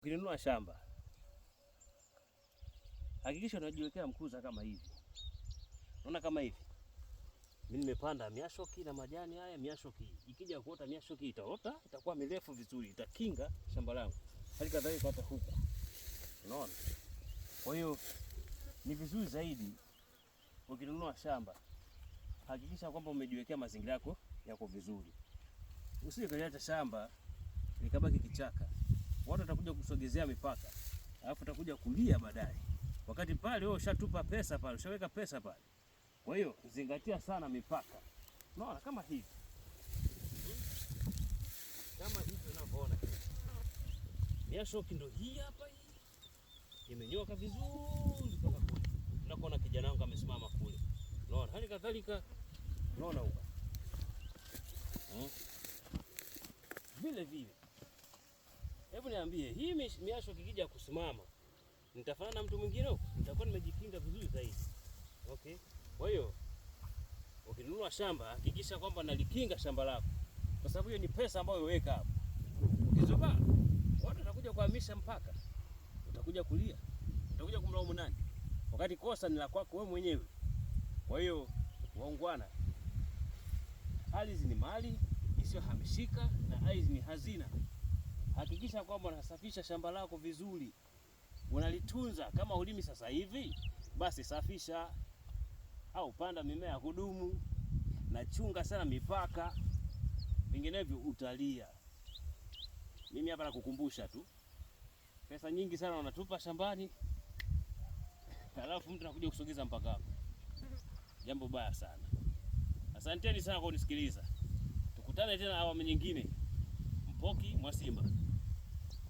Ukinunua shamba hakikisha unajiwekea mkuza kama hivi. Unaona kama hivi. Mimi nimepanda miashoki na majani haya miashoki. Ikija kuota miashoki itaota, itakuwa mirefu vizuri, itakinga shamba langu. Hali kadhalika hata huku. Unaona? Kwa hiyo ni vizuri zaidi ukinunua shamba hakikisha kwamba umejiwekea mazingira yako yako vizuri. Usije kaliacha shamba likabaki kichaka. Watu watakuja kusogezea mipaka, alafu watakuja kulia baadaye, wakati pale wewe ushatupa pesa pale, ushaweka pesa pale. Kwa hiyo zingatia sana mipaka. Unaona kama hivi, kama hivi unavyoona, miashoki ndo hii hapa, hii imenyoka vizuri mpaka kule. Unakuona kijana wangu amesimama kule, unaona. Hali kadhalika unaona huko vile vile. Hebu niambie, hii miasho kikija kusimama nitafanana na mtu mwingine huko? Nitakuwa nimejikinga vizuri zaidi. Okay. Kwa hiyo ukinunua shamba hakikisha kwamba nalikinga shamba lako, kwa sababu hiyo ni pesa ambayo umeweka hapo. Ukizuba watu watakuja kuhamisha mpaka, utakuja kulia, utakuja kumlaumu nani, wakati kosa ni la kwako wewe mwenyewe. Kwa hiyo waungwana, ardhi ni mali isiyohamishika na ardhi ni hazina. Hakikisha kwamba unasafisha shamba lako vizuri, unalitunza. Kama ulimi sasa hivi, basi safisha au panda mimea ya kudumu na chunga sana mipaka, vinginevyo utalia. Mimi hapa nakukumbusha tu, pesa nyingi sana wanatupa shambani, halafu mtu anakuja kusogeza mpaka hapo. Jambo baya sana. Asanteni sana kwa kunisikiliza. Tukutane tena awamu nyingine. Mpoki Mwasimba.